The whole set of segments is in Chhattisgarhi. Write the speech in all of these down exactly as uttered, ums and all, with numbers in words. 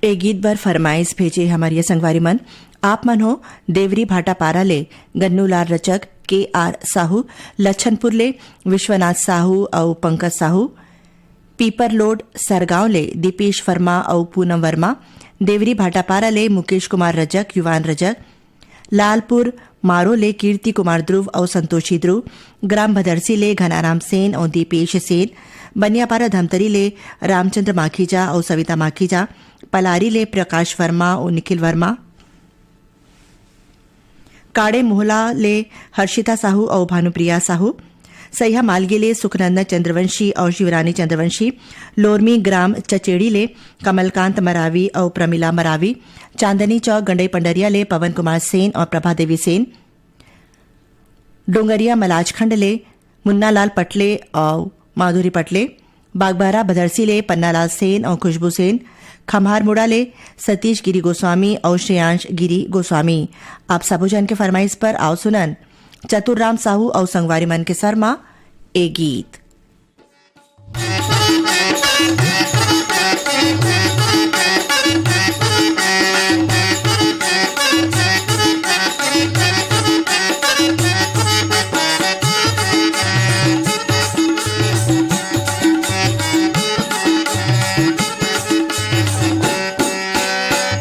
ए गीत बर फरमाइश भेजे हमर ये संगवारी मन, आप मन हो देवरी भाटापारा ले गन्नूलाल रचक, के आर साहू, लच्छनपुर ले विश्वनाथ साहू अउ पंकज साहू, पीपर लोड सरगांव ले दीपेश वर्मा अउ पूनम वर्मा, देवरी भाटापारा ले मुकेश कुमार रजक, युवान रजक, लालपुर मारो ले कीर्ति कुमार ध्रुव अउ संतोषी ध्रुव, ग्राम भदरसी ले घनाराम सेन अउ दीपेश सेन, बनियापारा धमतरी ले रामचंद्र माखीजा अउ सविता माखीजा, पलारी ले प्रकाश वर्मा अउ निखिल वर्मा, काड़े मोहला ले हर्षिता साहू अउ भानुप्रिया साहू, सैहा मालगी ले सुखनंदन चंद्रवंशी अउ शिवरानी चंद्रवंशी, लोरमी ग्राम चचेड़ी ले कमलकांत मरावी अउ प्रमिला मरावी, चांदनी चौक गंडई पंडरिया ले पवन कुमार सेन अउ प्रभा देवी सेन, डोंगरिया मलाजखंड ले मुन्नालाल पटले अउ माधुरी पटले, बागबारा भदरसी ले पन्नालाल सेन अउ खुशबू सेन, खम्हारमुड़ा ले सतीश गिरी गोस्वामी अउ श्रेयांश गिरी गोस्वामी। आप सबो झन के फरमाइश पर आओ सुनन चतुर राम साहू अउ संगवारी मन के सरमा ए गीत।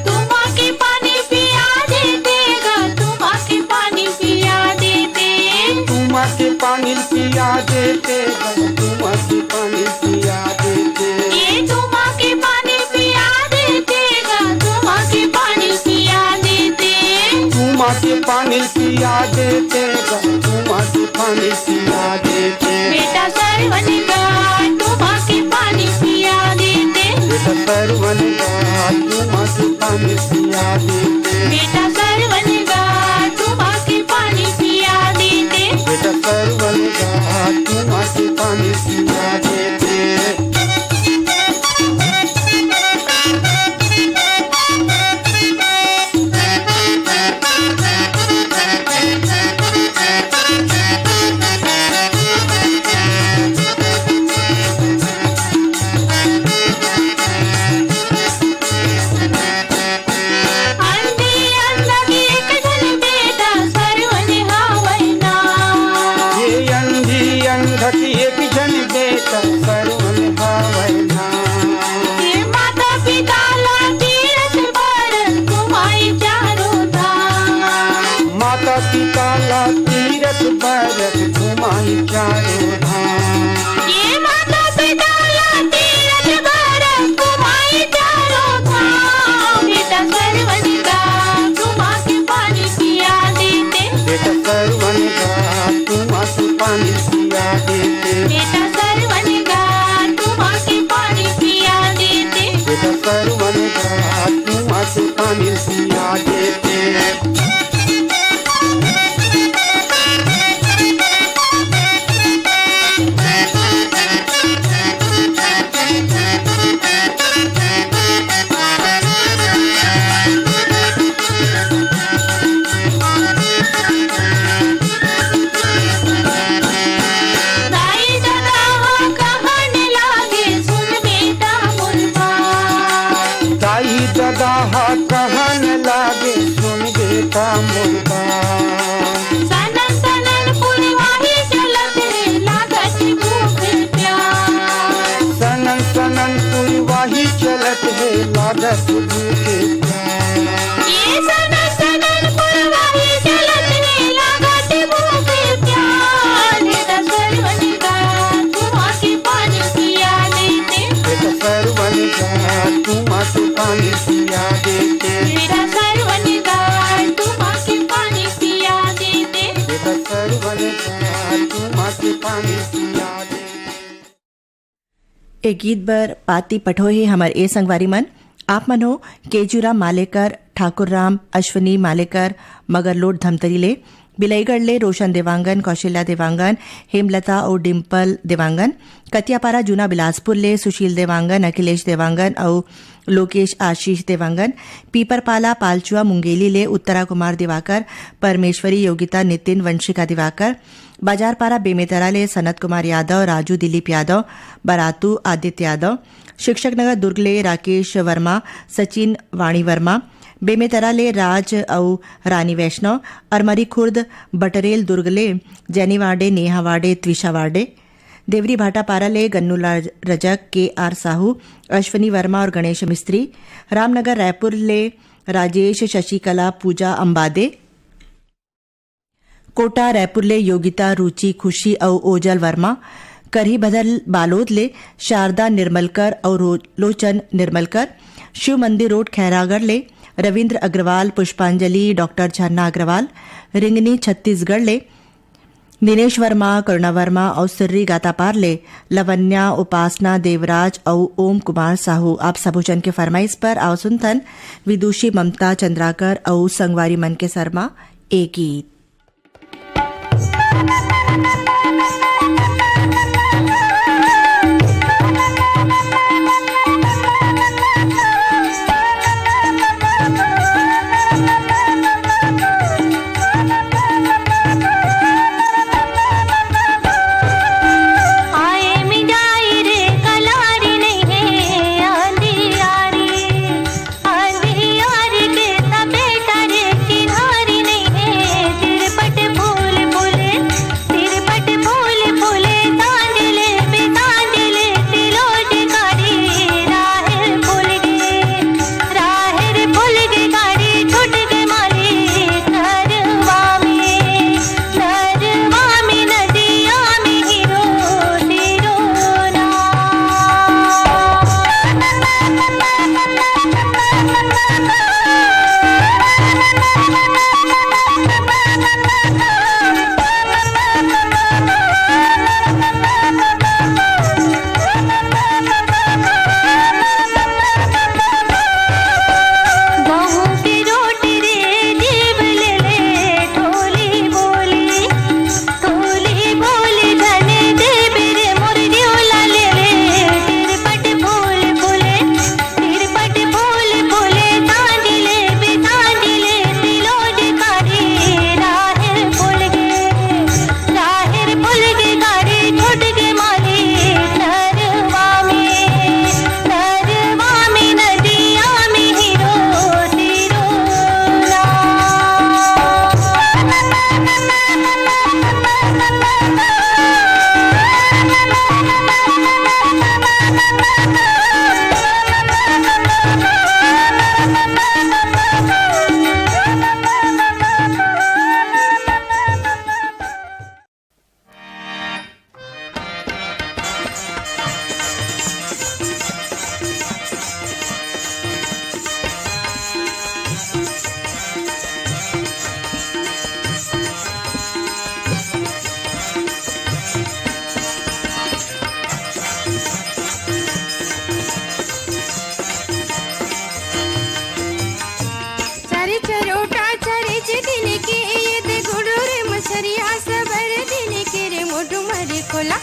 तुम्हा के पानी पिया देते गा, तुम्हा के पानी पिया देते। तुम्हा के पानी पिया देते गा, तुम्हा के पानी पिया देते। ए तुम्हा के पानी पिया देते गा, तुम्हा के पानी पिया देते। तुम्हा के पानी पिया देते गा, तुम्हा के पानी पिया देते। बेटा सरवन गा, तुम्हा के पानी पिया देते। बेटा सरवन गा, तुम्हा के पानी पिया देते। बेटा सरवन गा, तुम्हा के पानी पिया देते। बेटा सरवन गा, तुम्हा के पानी पिया देते। अंधी अंधा के एक झन बेटा सरवन हावय ना। ये अंधी अंधा के एक झन बेटा सरवन हावय ना। ये माता पिता ला तीरथ बर घुमाई चारों धाम। माता पिता ला तीरथ बर घुमाई चारों धाम। ये माता पिता ला तीरथ बर घुमाई चारों धाम। बेटा सरवन गा, तुम्हा के पानी पिया देते। बेटा सरवन गा, तुम्हा के पानी पिया देते। बेटा सरवन गा, तुम्हा के पानी पिया देते। बेटा सरवन गा, तुम्हा के पानी पिया देते। दाई ददा हा कहन लागे, सुन बेटा मोर बात। दाई ददा हा कहन लागे, सुन बेटा मोर बात। सनन सनन पुरवाही चलत हे, लागत भूख प्यास। सनन सनन पुरवाही चलत हे, लागत भूख प्यास। ये सनन सनन पुरवाही चलत हे, लागत भूख प्यास। बेटा सरवन गा, तुम्हा के पानी पिया देते। बेटा सरवन गा, तुम्हा के पानी पिया देते। बेटा सरवन गा, तुम्हा के पानी पिया देते। बेटा सरवन गा, तुम्हा के पानी पिया देते। ए गीत बर पाती पठोए हे हमर ए संगवारी मन। आप मन हो केजूराम मालेकर, ठाकुर राम, अश्विनी मालेकर, मगरलोड धमतरी ले, बिलईगढ़ ले रोशन देवांगन, कौशल्या देवांगन, हेमलता अउ डिम्पल देवांगन, कतियापारा जूना बिलासपुर ले सुशील देवांगन, अखिलेश देवांगन अउ लोकेश आशीष देवांगन, पीपरपाला पालचुआ मुंगेली ले उत्तरा कुमार दिवाकर, परमेश्वरी योगिता नितिन वंशिका दिवाकर, बाजारपारा बेमेतरा ले सनत कुमार यादव, राजू दिलीप यादव, बरातू आदित्य यादव, शिक्षक नगर दुर्ग ले राकेश वर्मा, सचिन वाणी वर्मा, बेमेतरा ले राज अउ रानी वैष्णव, अरमरी खुर्द बटरेल दुर्ग ले जैनी वार्डे, नेहा वार्डे, त्विशा वार्डे, देवरी भाटापारा ले गन्नूलाल रजक, के आर साहू, अश्विनी वर्मा और गणेश मिस्त्री, रामनगर रायपुर ले राजेश, शशिकला, पूजा अंबादे, कोटा रायपुर ले योगिता, रुचि, खुशी अउ ओजल वर्मा, करही भदर बालोद ले शारदा निर्मलकर अउ रो-, लोचन निर्मलकर, शिव मंदिर रोड खैरागढ़ ले रविंद्र अग्रवाल, पुष्पांजलि, डॉक्टर झरना अग्रवाल, रिंगनी छत्तीसगढ़ ले दिनेश वर्मा, करुणा वर्मा अउ सिर्री गातापार ले लवन्या, उपासना, देवराज अउ ओम कुमार साहू। आप सबो झन के फरमाइश पर आओ सुनथन विदुषी ममता चंद्राकर अउ संगवारी मन के शर्मा ए गीत। चारी चरोटा चारी च दिन के, ये दे गुडू रे मछरिया सबर दिन के रे मोटू मरी खोला।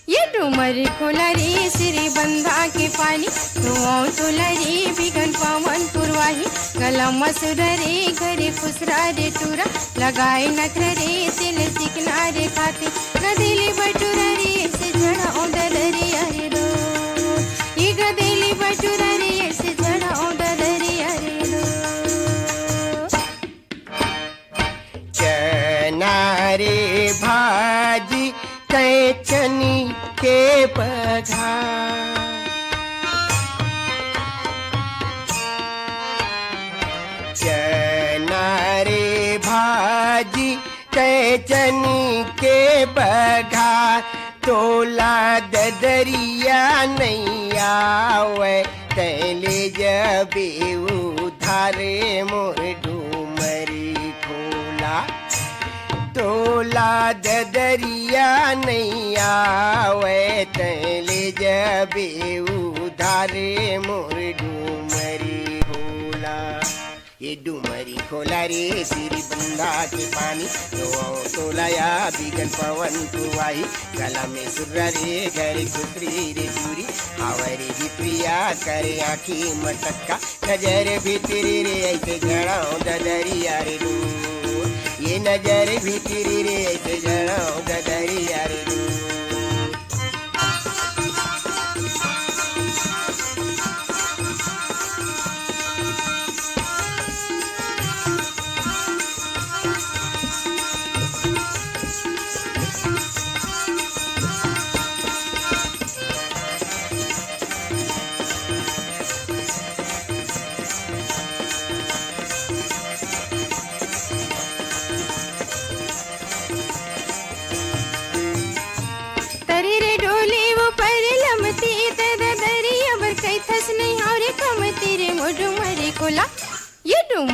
ये डूमरी खोला रे सिरी बंधा के पानी, धुआं तोला रे बिगन पवन पुरवाही, गला मसुरा रे घरे खुसरा रे टूरा, लगाए नखरा रे तेल चिकना रे खाते, गदेली बटुरा रे से झड़ा ओ ददरी अरे दो, ये गदेली बटुरा रे से झड़ा ओ ददरी अरे दो। चना रे भाजी कैचनी के पघा। चना रे भाजी कैचनी के पघा। तोला ददरिया नइ आवय, तैं ले जबे उधार मोर डूमरी खोला। तोला ददरिया नइ आवय, तैं ले जबे उधार मोर डूमरी खोला। ये डूमरी खोला रे सिरी बंधा के पानी, रोआओ तोला या बिगन पवन पुरवाही, गला में सुर्रा रे घरे खुसरी रे चूरी, हावरी भी प्रिया करे आँखी मटक्का, नजर भीतरी रे ऐसे झड़ाओ ददरिया रे दू, ये नजर भीतरी रे ऐसे झड़ाओ ददरिया रे दू।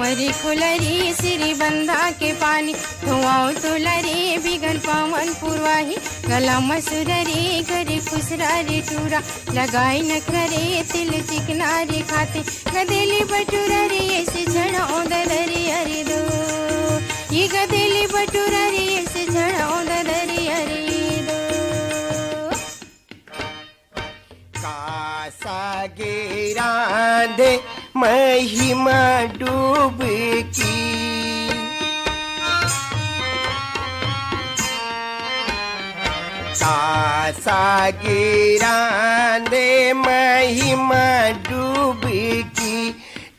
अरे खोला रे सिरी बंधा के पानी, धोआओ तोला रे बिगन पवन पुरवाही। गला म सुरा रे करे खुसरा रे टूरा, लगाई नखरा रे तिल चिकना रे खाते। गदेली बटुरा रे ऐसे झड़ाओ ददरी अरे दो, ये गदेली बटुरा रे ऐसे झड़ाओ ददरी अरे दो। कासा गे रांधे महिमा डूबकी। कासा गे रांधे महिमा डूबकी।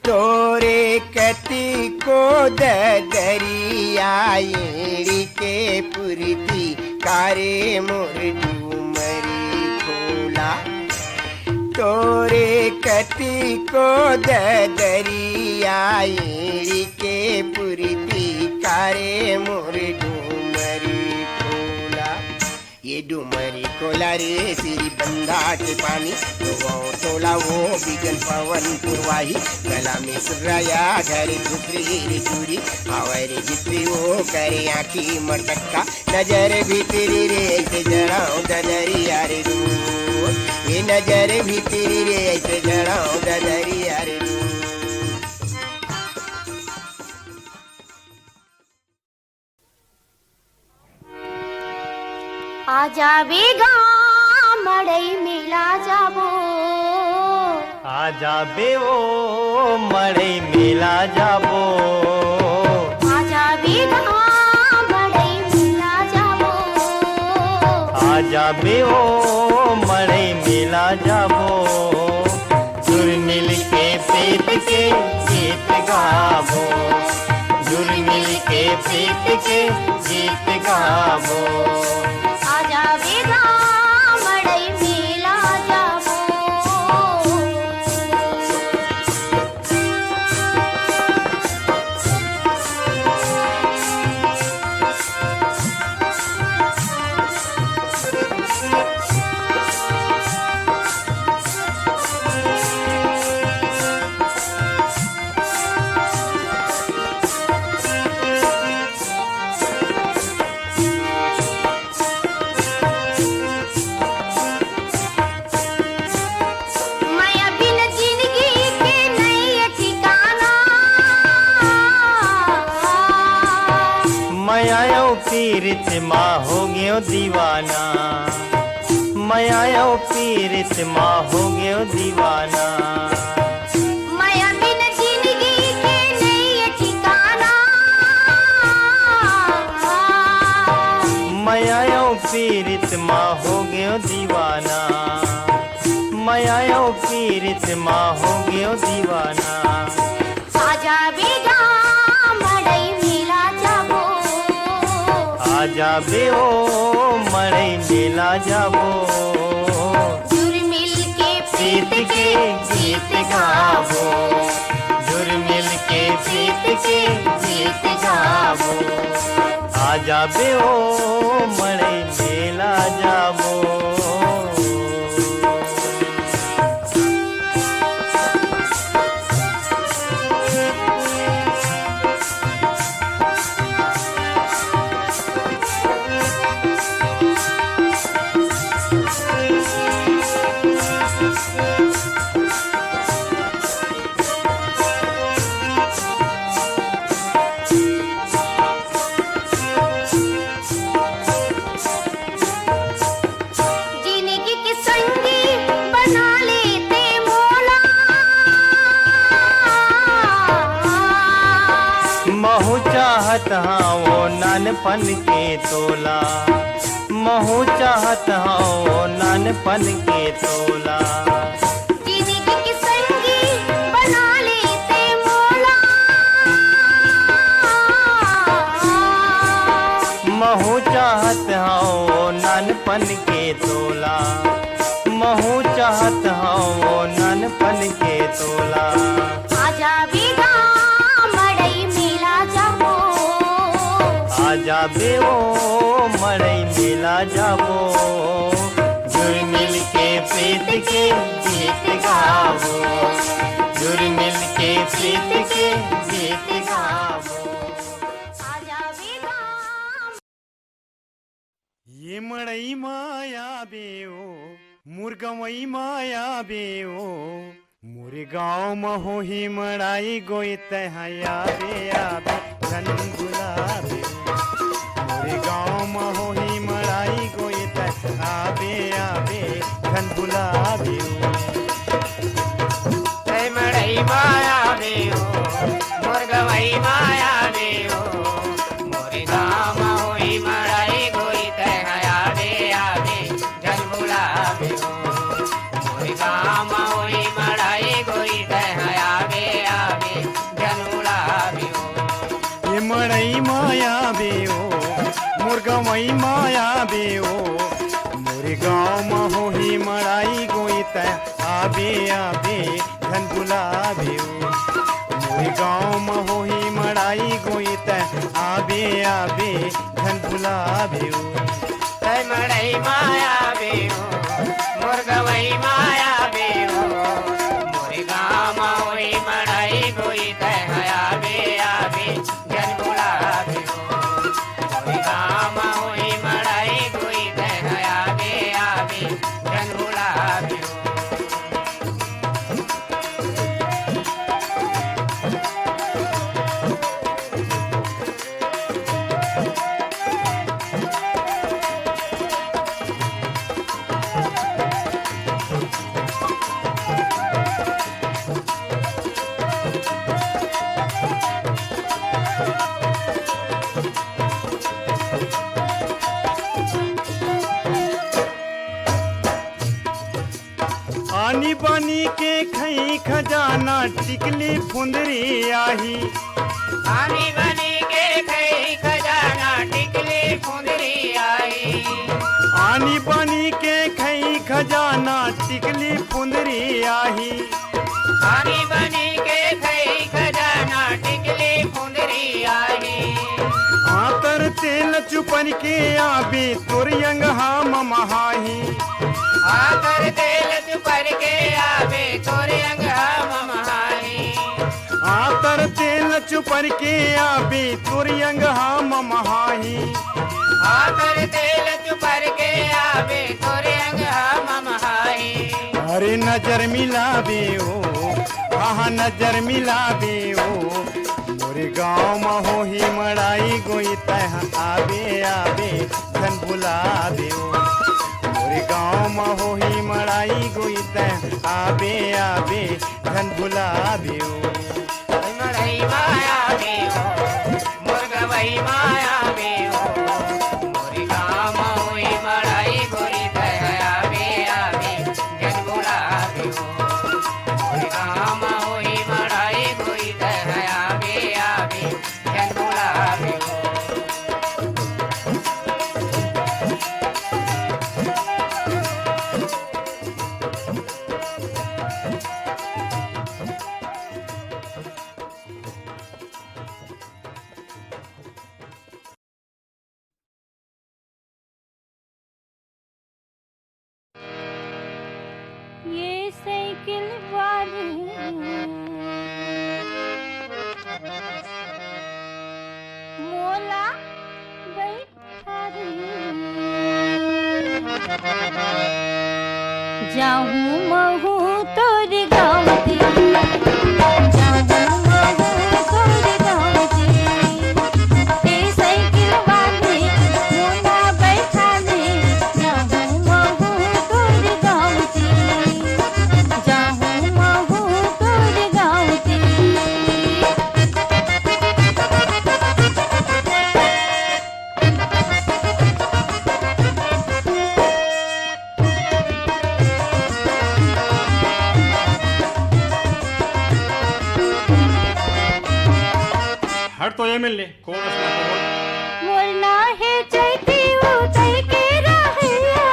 तोरे कतिको ददरिया एड़ी के पुरती कारे मोर डूमरी खोला। तोरे कतिको ददरिया एड़ी के पुरती कारे मोर डूमरी खोला। ये डूमरी खोला रे सिरी बंधा के पानी, तो वो तोला वो बिगन पवन पुरवाही। गला में सुर्राया घरे खुसरी रे चूरी, आवे रे जितरी वो करे आँखी मटक्का। नजर भीतरी रे ऐसे जड़ाओ ददरिया रे दू, ये नजर भीतरी रे ऐसे जड़ाओ ददरिया रे दू। आजा बेगा मड़ई मेला जाबो। आजा बे ओ मड़ई मेला जाबो। आजा बेगा मड़ई मेला जाबो। आजा बे ओ मड़ई मेला जाबो। जुरमिल के प्रीत के गीत गाबो। जुरमिल के प्रीत के गीत गाबो। आजा बेगा मड़ई मेला जाबो। मया बिन जिंदगी के नई ठिकाना। मया अउ पीरित मा हो गयो दीवाना। मया अउ पीरित मा हो गयो दीवाना। मया बिन जिंदगी के नई ठिकाना। मया अउ पीरित मा हो गयो दीवाना। मया अउ पीरित मा हो गयो दीवाना। आजा बेगा मड़ई मेला जाबो। आजा बे ओ मड़ई मेला जाबो। जुरमिल के प्रीत के गीत गाबो। जुरमिल के प्रीत के गीत गाबो। आजा बे ओ मड़ई मेला जाबो। जिंदगी के संगी बना लेते मोला। महू चाहत हंव ओ नानपन के तोला। महू चाहत हंव ओ नानपन के तोला। जिंदगी के संगी बना लेते मोला। महू चाहत हंव ओ नानपन के तोला। महू चाहत हंव ओ नानपन के तोला। आजा बेगा मड़ई मेला जाबो। आजा बे ओ मड़ई मेला जाबो। जुरमिल के प्रीत के गीत गाबो। जुरमिल के प्रीत के गीत गंवई म आबे ओ, मोरे गाँव म होही मड़ई गोई, तैं ह आबे आबे झन भुलाबे ओ। मोरे गाँव म होही मड़ई गोई, तैं आबे आबे झन भुलाबे ओ। तैं मड़ई म आबे ओ, मोर गंवई म आबे ओ, मोरे गाँव म होही मड़ई गोई, तैं ह आबे आबे झन भुलाबे ओ। मोरे गाँव म होही मड़ई गोई, तैं ह आबे आबे झन भुलाबे ओ। ए मड़ई म आबे ओ, मोर गंवई म आबे ओ, मोरे गाँव म होही मड़ई गोई, तैं आबे आबे झन भुलाबे ओ। मोरे गाँव म होही मड़ई गोई, तैं आबे आबे झन भुलाबे ओ। तैं मड़ई म आबे ओ, मोर गंवई म आबे ओ, मोरे गाँव म होही मड़ई गोई, तैं ह आबे आबे झन भुलाबे ओ। मोरे गाँव म होही मड़ई गोई, तैं ह आबे आबे झन भुलाबे ओ। आनी बानी के खई खजाना, टिकली फुंदरी आही। आनी बानी के खई खजाना, टिकली फुंदरी आही। आनी बानी के खई खजाना, टिकली फुंदरी आही। आनी बानी के खई खजाना, टिकली फुंदरी आही। आतर तेल चुपर के आबे, तोर अंगहा ममहाही। आतर तेल चुपर के आबे, तोर अंगहा ममहाही। आतर तेल चुपर के आबे, तोर अंगहा ममहाही। आतर तेल चुपर के आबे, तोर अंगहा ममहाही। अरे नजर मिलाबे ओ, हाँ हाँ नजर मिलाबे ओ, मोरे गाँव म होही मड़ई गोई, तैं ह आबे आबे झन भुलाबे ओ। मोरे गाँव म होही मड़ई गोई, तैं ह आबे आबे झन भुलाबे ओ। मड़ई म आबे ओ, मोर गंवई म आबे ओ, मोरे गाँव म होही मड़ई गोई, तैं ह आबे आबे झन भुलाबे ओ। मोरे गाँव म होही मड़ई गोई, तैं ह आबे आबे झन भुलाबे ओ। ये साइकिल वाले मोला बैठा दे। जाहूं महूं तोर गांव ते, जाहूं महूं तोर गांव ते। ए साइकिल वाले मोला बैठा ले, जाहूं महूं तोर गांव ते, जाहूं महूं तोर गांव ते। हट तो ये मिल ले, कोरस ना बोल। मोर ना हे चैती उतई के रहैया,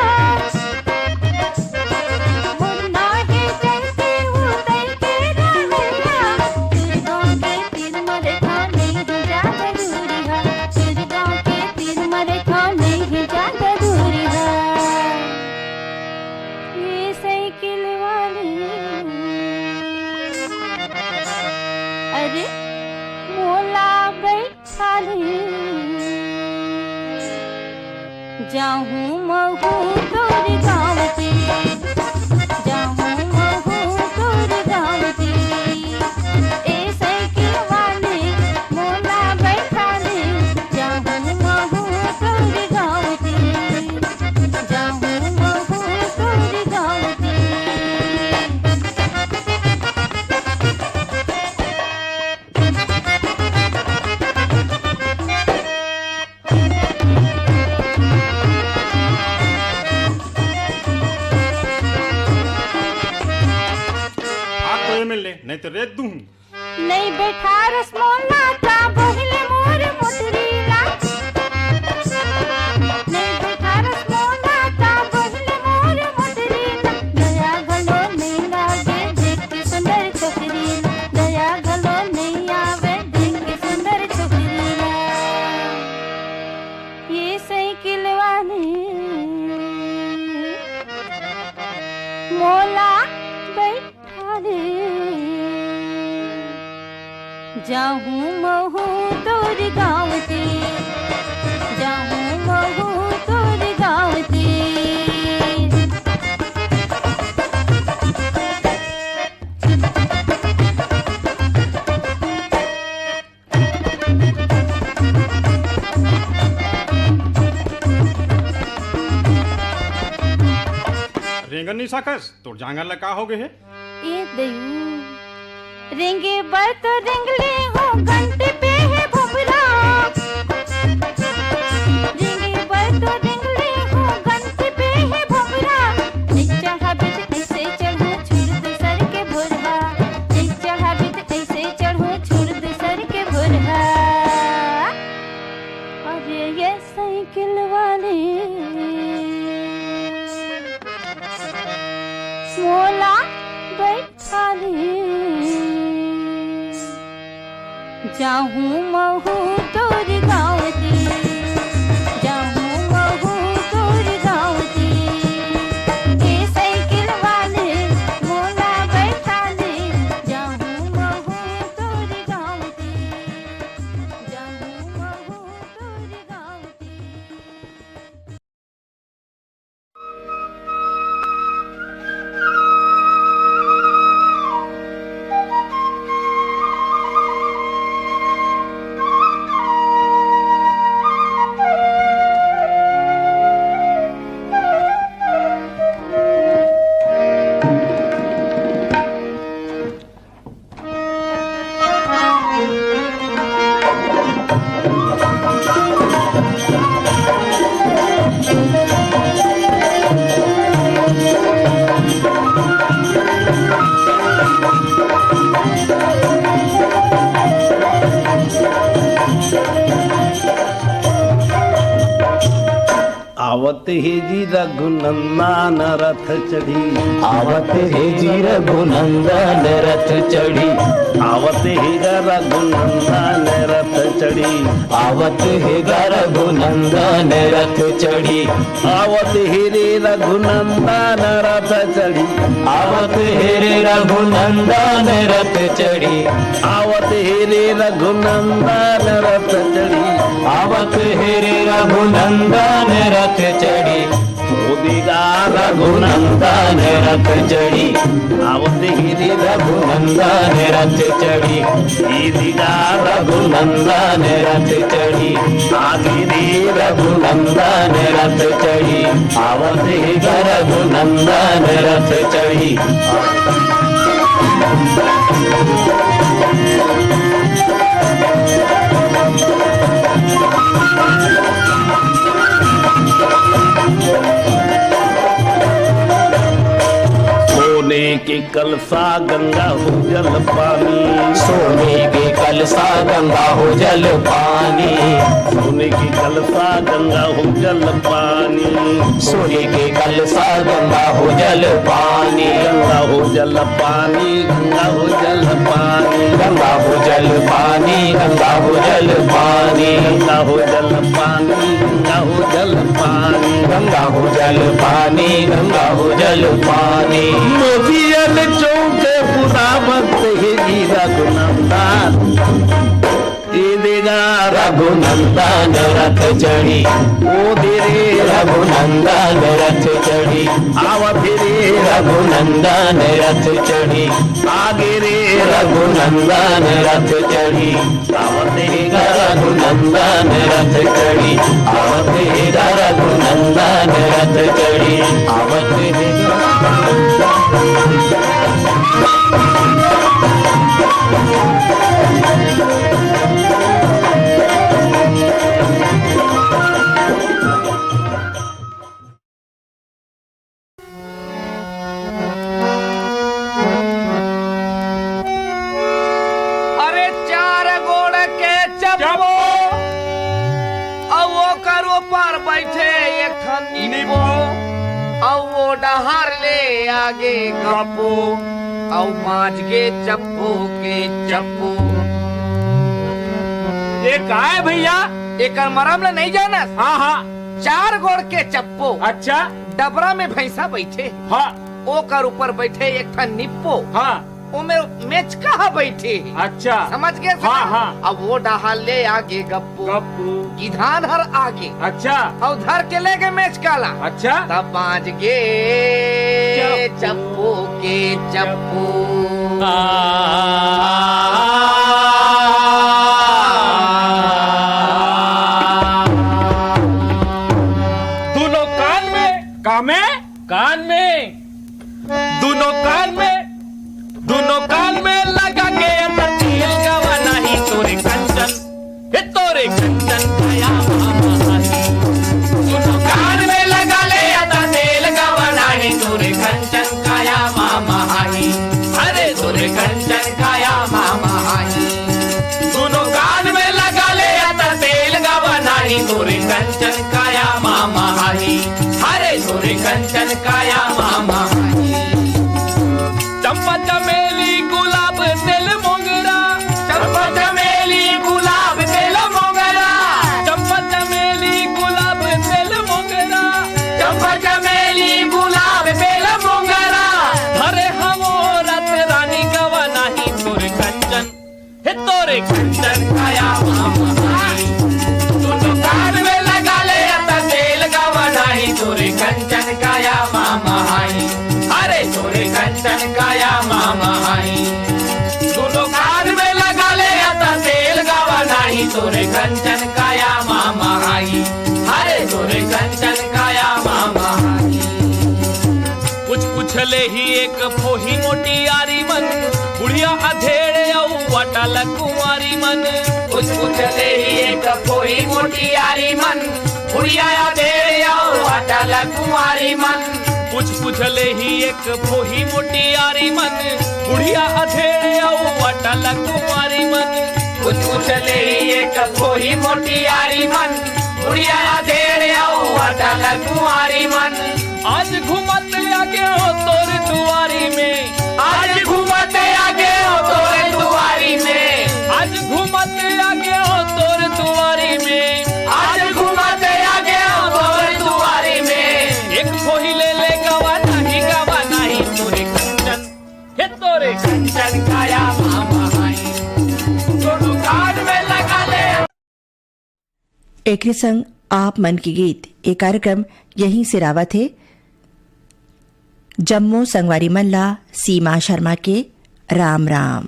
मोर ना हे चैती उतई के रहैया, तोर गाँव के तीर मरे ठाने ही जात दूरिहा, तोर गाँव के तीर मरे ठाने ही जात दूरिहा। ये साइकिल वाले, अरे मोला बैठा ले, जाहूं महूं तोर गाँव ते। ए मिल ले, नहीं तो रेत दूं। नहीं बैठारस मोला ता बहिले मोर मोटरी ला। नहीं बैठारस मोला ता बहिले मोर मोटरी ला। दया घलो नहीं लागे देख के सुंदर छोकरी ला। दया घलो नहीं आवे देख के सुंदर छोकरी ला। ये साइकिल वाली मोला बैठाले। जाहूं महूं तोर गांव ते, जाहूं महूं तोर गांव ते। रेंगन नहीं साकस, तोर जांगर ला का हो गए हे? ए दयू, रेंगे बर तो रेंगले हो, गंती पे हे भोपरा। रेंगे बर तो रेंगले हो, गंती पे हे भोपरा। नहीं चढ़ाबे त ऐसे चढ़ो, छुड़ दूसर के भोरहा। नहीं चढ़ाबे त ऐसे चढ़ो, छुड़ दूसर के भोरहा। अरे ये साइकिल वाली मोला बैठाले। जाहूं महूं तोर गांव ते, जाहूं महूं तोर गांव ते। ए साइकिल वाले मोला बैठाले, जाहूं महूं तोर गांव ते, जाहूं महूं तोर गांव ते। आवत हे जी रघुनंदन रथ चढ़ी। आवत हे जी रघुनंदन रथ चढ़ी। आवत हे गा रघुनंदन रथ चढ़ी। आवत हे गा रघुनंदन रथ चढ़ी। आवत हे रे रघुनंदन रथ चढ़ी। आवत हे रे रघुनंदन रथ चढ़ी। आवत हे रे रघुनंदन रथ चढ़ी। आवत हे रे रघुनंदन रथ चढ़ी। ओ दे गा रघुनंदन रथ चढ़ी। आवत हे रे रघुनंदन रथ चढ़ी। ए दे गा रघुनंदन रथ चढ़ी। आगे रे रघुनंदन रथ चढ़ी। आवत हे गा रघुनंदन रथ चढ़ी। सोने के कलसा गंगा हो जल पानी। सोने के कलसा गंगा हो जल पानी। सोने के कलसा गंगा हो जल पानी। सोने के कलसा गंगा हो जल पानी। गंगा हो जल पानी, गंगा हो जल पानी। गंगा हो जल पानी, गंगा हो जल पानी। गंगा हो जल पानी, गंगा हो जल पानी। गंगा हो जल पानी, गंगा हो जल पानी। मोतियन चौक पुरावत हे जी रघुनंदन। ए दे गा रघुनंदन रथ चढ़ी। ओ दे रे रघुनंदन रथ चढ़ी। आवत हे रे रघुनंदन रथ चढ़ी। आगे रे रघुनंदन रथ चढ़ी। आवत हे गा रघुनंदन रथ चढ़ी। आवत हे गा रघुनंदन रथ चढ़ी। आवत हे गा इनी बो, अउ वो डहार ले आगे गप्पो, अउ बांच गे चप्पो के चप्पो। ये का हे भइया? एकर मरम ल नइ जानस? हाँ, हाँ। चार गोड़ के चप्पो। अच्छा। डबरा में भइंसा बइठे। हाँ। ओकर ऊपर बइठे एक ठन निप्पो। हाँ। ओमे मेचका ह बइठे हे। अच्छा। समझ गे हाँ, सका? हाँ। अब वो डहार ले आगे गप्पो। गप्पो। गिधान हर आगे। अच्छा। अउ धर के ले गे मेचका ला। अच्छा। तब बांच गे चप्पो। चप्पो के चप्पो। दूनों कान में। का में? कान में। दूनों कान में, दूनों कान में लगा के अंदर तेल गवा नाही तोरे कंचन, हे तोरे कंचन काया मामा हाही। दूनों कान में लगा ले अंदर तेल गवा नाही तोरे कंचन काया मामा हाही। अरे तोरे कंचन काया मामा हाही। दूनों कान में लगा ले अंदर तेल गवा नाही तोरे कंचन काया मामा हाही। अरे तोरे कंचन काया मामा हाही। चंपा चमेली गुलाब तेल मोंगरा। चंपा चमेली गुलाब तेल मोंगरा। चंपा चमेली गुलाब तेल मोंगरा। चंपा चमेली गुलाब तेल मोंगरा। धरे हवों रात रानी गवा नाही तोरे कंचन, हे तोरे कंचन काया मामा हाही। दूनों कान में लगा ले अंदर तेल गवा नाही तोरे कंचन काया मामा हाही। अरे तोरे कंचन काया मामा हाही। दूनों कान में लगा ले अंदर तेल गवा नाही तोरे कंचन काया मामा हाही। अरे तोरे कंचन काया मामा हाही। कुछ पूछ ले ही एक फोही मोटी यारी मन, बुढ़िया अधेड़ अउ वाटा ल कुंवारी मन। कुछ पूछ ले ही एक फोही मोटी यारी मन, बुढ़िया अधेड़ अउ वाटा ल कुंवारी मन। कुछ पूछ ले ही एक फोही मोटी यारी मन, बुढ़िया अधेड़ अउ वाटा ल कुंवारी मन। कुछ पूछ ले ही एक फोही मोटी यारी मन, बुढ़िया अधेड़ अउ वाटा ल कुंवारी मन। आज घूमत आगे हों तोर दुआरी में। आज घूमत आगे हों तोर दुआरी में। आज घूमत आगे हों तोर दुआरी में। आज घूमत आगे हों तोर दुआरी में। एक फोही ले ले गवा नाही, गवा नाही तोरे कंचन, हे तोरे कंचन काया मामा हाही। दूनों कान में लगा ले। एकरे संग आप मन के गीत, ये कार्यक्रम यहीं सिरावत हे। जम्मो संगवारी मन ला सीमा शर्मा के राम राम।